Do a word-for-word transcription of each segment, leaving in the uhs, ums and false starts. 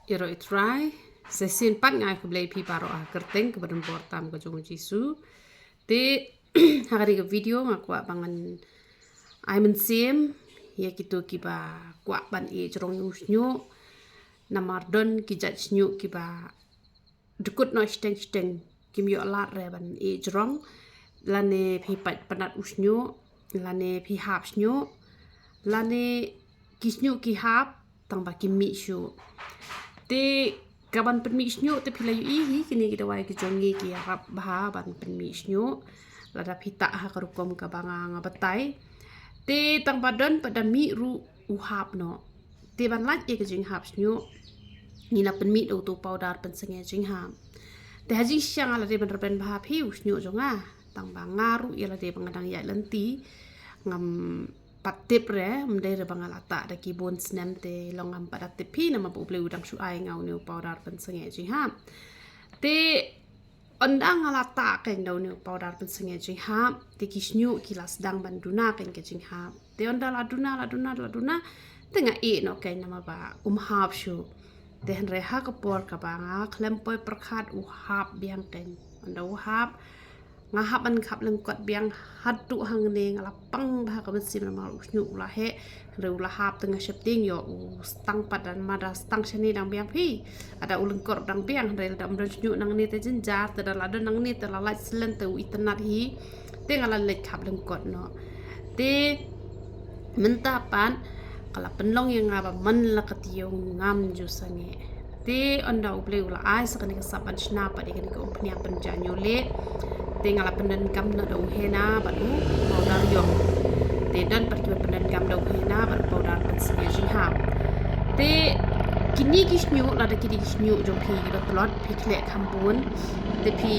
Ïaroh ïa U Trai, sa shisien pat nga ai khublei ïa phi baroh ha ka kyrteng kaba donbor tam ka jong U Jisu. Te ha kane ka video nga kwah ba ngan ai mynsiem ïa kito kiba kwah ban ïeh jrong ïa u shñiuh. Namar don ki jait shñiuh kiba dkut noh shiteng shiteng, kim ïoh lad re ban ïeh jrong. Lane phi pait pynat u shñiuh, lane phi hap shñiuh, lane ki shñiuh ki hap tang ba kim mih shuh. Te kaban pynmih shñiuh te phi la ïohi hi, kine ki dawai ki jong ngi ki ïarap bha ban pynmih shñiuh. Lada phi tah ha ka rukom kaba nga nga batai, te tang ba don pat da mih ruh u hap noh. Te ban lait ïa ka jinghap shñiuh, ngi la pynmih da uto u powder pynsangeh jinghap. Te ha jingshisha nga la dei ban rben bha phi u shñiuh jong nga. Tang ba nga ruh ïa la dei ba nga dang ïaid lynti, ngam pat tip re, ym dei re ba nga la tah da ki bun snem te long ngam pat da tip phi, namar ba U Blei u dang shu ai nga une u powder pynsangeh jinghap. Te ynda nga la tah kein da une u powder pynsangeh jinghap, te ki shñiuh ki la sdang ban duna kein ka jinghap. Te ynda la duna, la duna, la duna, te nga ïeh noh kein namar ba um hap shuh. Te hynrei ha ka por kaba nga khlem poi pyrkhat u hap biang kein. Ynda u hap, nga hap ban khap lyngkot biang haduh hangne, nga la pang bha ka mynsiem namar u shñiuh u la heh. Hynrei u la hap te nga sheptieng ïoh u stang pat, da ma da stang shane dang biang phi. Lada u lyngkot dang biang, hynrei lada ym don shñiuh nangne te jynjar, te da la don nangne te la lait slen te u itynnad hi. Te nga la leit khap lyngkot noh. Te mynta pat ka la pynlong ïa nga ba man la ka taïew ngam ju sangeh. Te ynda U Blei u la ai sa kane ka sap ban shna pat ïa kane ka umphniang pynjah ñiuh lieh, te nga la pyndonkam noh da u henna bad u powder ïong. Te don pat kiba pyndonkam da u henna bad u powder pynsangeh jinghap. Te kine ki shñiuh, lada kine ki shñiuh jong phi kiba tlot, phi khleh kham bun, te phi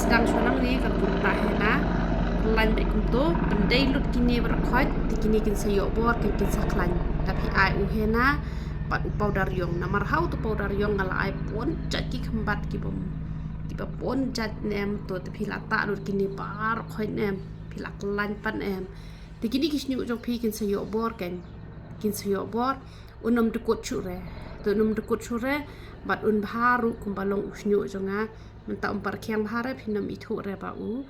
sdang shuwa nangne, ka rukom ta henna, kyllain beit kumto, pyndei lut kine baroh khoit, te kine kin sa ïoh bor, kin, kin sa khlaiñ. Da phi ai u henna bad u powder ïong. Namar ha uto u powder ïong nga la ai bun jait ki khymbat kiba, kiba bun jait ne em, to te phi la tah lut kine baroh khoit ne em, phi la kyllain pat ne em. Te kine ki shñiuh jong phi kin sa ïoh bor kein, kin sa ïoh bor. Un ym dkut shuh re. Te un ym dkut shuh re bad un bha ruh kumba long u shñiuh jong nga. Mynta um pat rkhiang bha re, phin ym ithuh re ba u,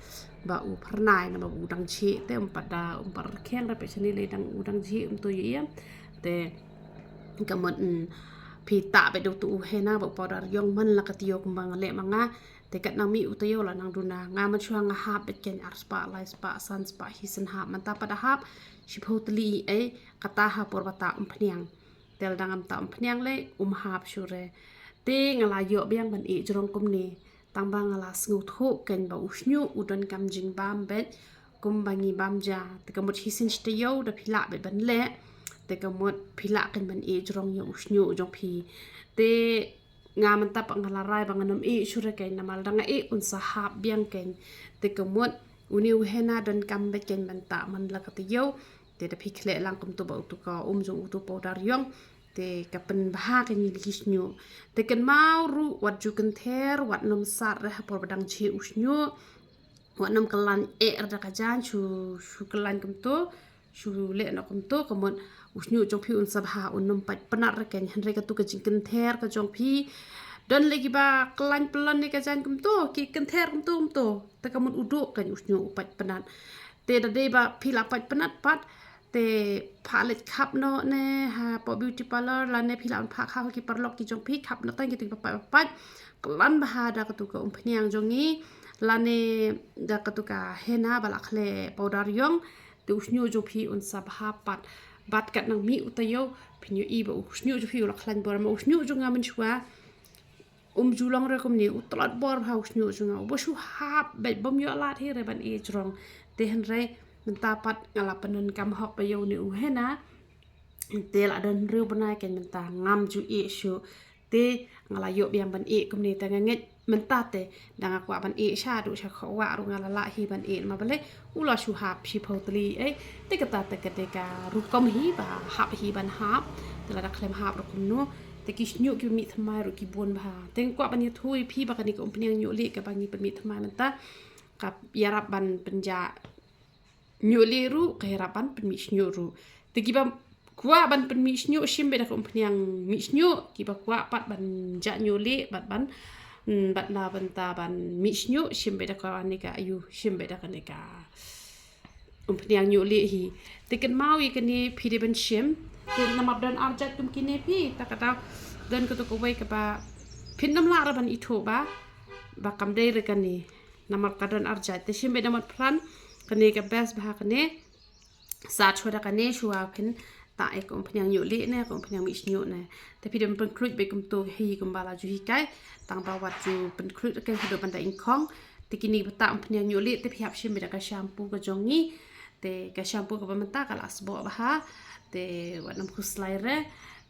ba u phyrnai namar ba u dang jhieh, te um pat da, um pat rkhiang re, peit shane lei dang, u dang jhieh, um to ïa ïa. Te ka mut, mm, phi tah beit da uto u henna bad u powder ïong man la ka taïew kumba nga leh ma nga. Te katba nang mih u taïew la nang duna. Nga mynshuwa nga hap beit kein ar spah, lai spah, san spah, hi sien hap. Mynta pat da hap shiphew tylli ei, kata ha por ba tah umphniang. Te lada ngam tah umphniang lei, um hap shuh re. Te nga la ïoh biang ban ïeh jrong kumne. Tang ba nga la sngewthuh kein ba u shñiuh u donkam jingbam beit kumba ngi bam ja. Te ka mut hi sien shi taïew da phi lah beit ban leh, te ka mut phi lah kein ban ïeh jrong ïa u shñiuh jong phi. Te nga mynta pat nga la rai ba ngan ym ïeh shuh re kein, namar lada nga ïeh un sa hap biang kein. Te ka mut une u henna donkam beit kein ban tah man la ka taïew. Te da phi khleh lang kumto ba uto ka um jong uto u powder ïong, te ka pynbha kein ïa ki shñiuh. Te kynmaw ruh wat ju kynther, wat nym sat re ha por ba dang jhieh u shñiuh. Wat nym kyllain eh re da ka jaiñ, shu, shu kyllain kumto, shu leh noh kumto, ka mut u shñiuh jong phi un sa bha, un nym pait pynat re kein. Hynrei kato ka jingkynther ka jong phi, don lei kiba kyllain pyllun ïa ka jaiñ kumto, ki kynther kumto kumto, te ka mut u duh kein u shñiuh u pait pynat. Te da dei ba phi la pait pynat pat, te phah leit khap noh ne hapoh beauty parlour, lane phi lah ban phah khap ha ki paralok ki jong phi, khap noh tang kito kiba pait, ba pait. Kyllain bha da kato ka umphniang jong ngi, lane da kato ka henna ba la khleh powder ïong, te u shñiuh jong phi un sa bha pat. Bad katba nang mih u taïew, phin ïohi ba u shñiuh jong phi u la khlaiñ bor, ma u shñiuh jong nga mynshuwa um ju long re kumne, u tlot bor bha u shñiuh jong nga, uba shu hap beit, bym ïoh lad hi re ban ïeh jrong. Te hynrei mynta pat nga la pyndonkam hok beit ïa une u henna. Te la don hynriew bnai kein mynta ngam ju ïeh shuh. Te nga la ïoh biang ban ïeh kumne, te nga ngeit mynta te da nga kwah ban ïeh shaduh sha kawah ruh nga la lah hi ban ïeh, namar balei, u la shu hap shiphew tylli ei. Te kata te ka dei ka rukom hi ba hap hi ban hap. Te lada khlem hap ruh kumno. Te ki shñiuh kiba mih thymmai ruh ki bun bha. Te nga kwah ban ïathuh ïa phi ba kane ka umphniang ñiuh lieh kaba ngi pynmih thymmai mynta, ka ïarap ban pynjah ñiuh lieh ruh, ka ïarap ban pynmih shñiuh ruh. Te kiba kwah ban pynmih shñiuh, shim beit da ka umphniang mih shñiuh. Kiba kwah pat ban jah ñiuh lieh bad ban, mm, bad na bynta ban mih shñiuh, shim beit da kane ka, ayu, shim beit da kane ka umphniang ñiuh lieh hi. Te kynmaw ïa kane phi dei ban shim. Te namar don arjait kum kine phi, ta ka daw don kato kawei kaba phin ym lah ruh ban ithuh ba, ba kam dei ruh kane. Namar ka don arjait. Te shim beit da mut phran, kane ka best bha kane. Sat shuwa da kane shuwa phin tah ïa ka umphniang ñiuh lieh ne ka umphniang mih shñiuh ne. Te phi dei ban pynkhluit beit kumto hi kumba la ju hikai. Tang ba wat ju pynkhluit ruh kane haduh ban da ingkhong. Te kine ba tah umphniang ñiuh lieh te phi hap shim beit da ka shampoo ka jong ngi. Te ka shampoo kaba mynta ka la sboh bha. Te wat nym khuslai re.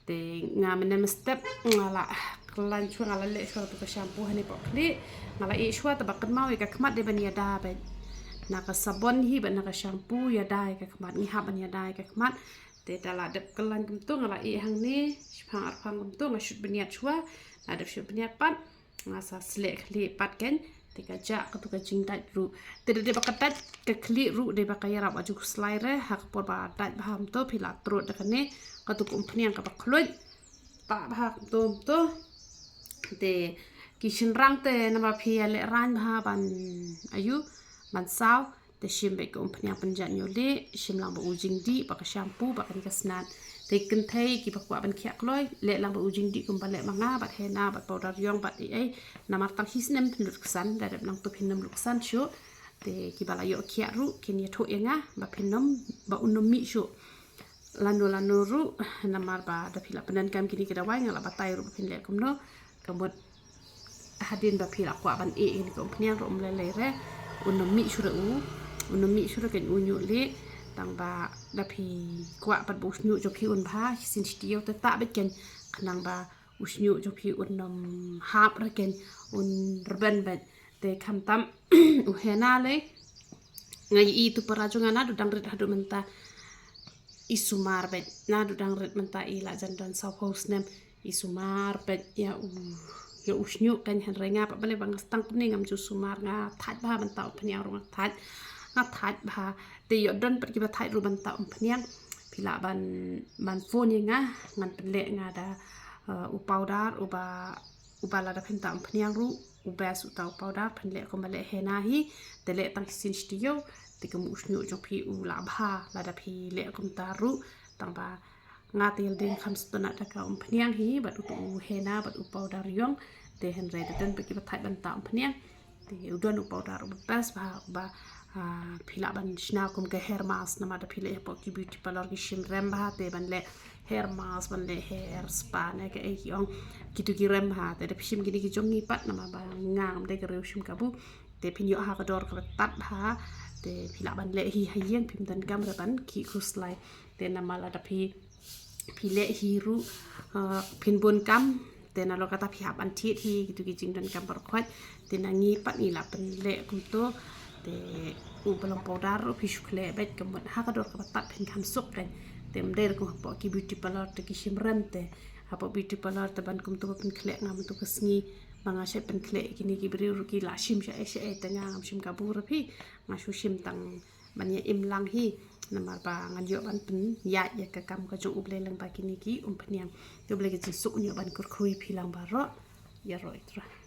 Te nga mynne mynstep nga la khlaiñ shuwa, nga la leh shuwa tu ka shampoo hane poh khlieh. Nga la ïeh shuwa, te ba kynmaw ïa ka khmat dei ban ïada beit na ka sabon hi bad na ka shampoo, ïada ïa ka khmat, ngi hap ban ïada ïa ka khmat. Te da la dep khlaiñ kumto nga la ïeh hangne, shipang arpang kumto nga shut bniat shuwa, la dep shut bniat pat. Nga sa sleh khlieh pat keiñ, te ka jah kato ka jingdait ruh. Te da dei ba ka dait ka khlieh ruh, dei ba ka ïarap, wat ju khuslai re, ha ka por ba dait bha kumto phi la trud da kane, kato ka umphniang kaba khluit. Tah bha kumto kumto. Te ki shynrang te namar phi ïa lehraiñ bha ban, ayu, ban saw. Te shim beit ka umphniang pynjah ñiuh lieh, shim lang bad u jingdih, bad ka shampoo, bad kane ka snat. Te kynthei kiba kwah ban khiah kloi, leh lang bad u jingdih kumba leh ma nga, bad henna, bad powder ïong, bad ei ei. Namar tang hi snem phin lut ksan, da dep nangto phin ym lut ksan shuh. Te kiba la ïoh khiah ruh, kin ïathuh ïa nga, ba phin ym, ba un ym mih shuh. Lano lano ruh, namar ba da phi la pyndonkam kine ki dawai, nga la batai ruh ba phin leh kumno. Ka mut hadien ba phi la kwah ban ïeh ïa kane ka umphniang ruh, um lei lei re, un ym mih shuh re u, un ym mih shuh re keiñ u ñiuh lieh. Tang ba da phi kwah pat ba u shñiuh jong phi un bha, shisien shi taïew te tah beit keiñ, khnang ba u shñiuh jong phi un ym hap re keiñ, un rben beit. Te khamtam u henna lei, nga ïohi tu para jong nga naduh dang rit haduh mynta i sumar beit, naduh dang rit mynta i la jan don sawphew snem, i sumar beit ïa u, ïa u shñiuh keiñ. Hynrei nga pat balei ba nga sdang kumne, ngam ju sumar, nga thait bha ban tah umphniang ruh, nga thait, nga thait bha. Te ïoh don pat kiba thait ruh ban tah umphniang. Phi lah ban, ban phone ïa nga, ngan pynleh nga da, eh, u powder uba, uba lada phin tah umphniang ruh, u best uta u powder, phin leh kumba leh henna hi. Te leh tang shisien shi taïew, te kum u shñiuh jong phi u lah bha lada phi leh kumta ruh. Tang ba nga te ïa lade kham sngewtynnat da ka umphniang hi bad utu u henna bad u powder ïong. Te hynrei da don pat kiba thait ban tah umphniang, te u don u powder uba best bha, uba, ah, phi lah ban shna kum ka hair mask, namar da phi leh hapoh ki beauty parlour ki shim rem bha, te ban leh hair mask, ban leh hair spa ne kaei ki ong, kitu ki rem bha. Te da phi shim kine ki jong ngi pat, namar ba nga ngam dei ka riew shim kabu, te phin ïoh ha ka dor kaba tad bha. Te phi lah ban leh hi ha ïing, phim donkam re ban khih khuslai. Te namar lada phi, phi leh hi ruh, ah, phin bun kam. Te nalor kata phi hap ban thied hi kitu ki jingdonkam baroh khoit. Te na ngi pat ngi lah pynleh kumto. Te u ba long powder ruh phi shu khleh beit, ka mut ha ka dor kaba tad phin kham suk keiñ. Te ym dei re kum hapoh ki beauty parlour te ki shim rem, te hapoh beauty parlour te ban kumto ba pynkhleh, ngam tu ka sngi ba nga shait pynkhleh. Kine ki briew ruh ki lah shim shaei shaei, te nga ngam shim kabu re phi, nga shu shim tang ban ïa im lang hi. Namar ba ngan ïoh ban pynïaid ïa ka kam ka jong U Blei lyngba kine ki umphniang. Te U Blei ka jingsuk un ïoh ban kyrkhu ïa phi lang baroh. Ïaroh ïa u Trai.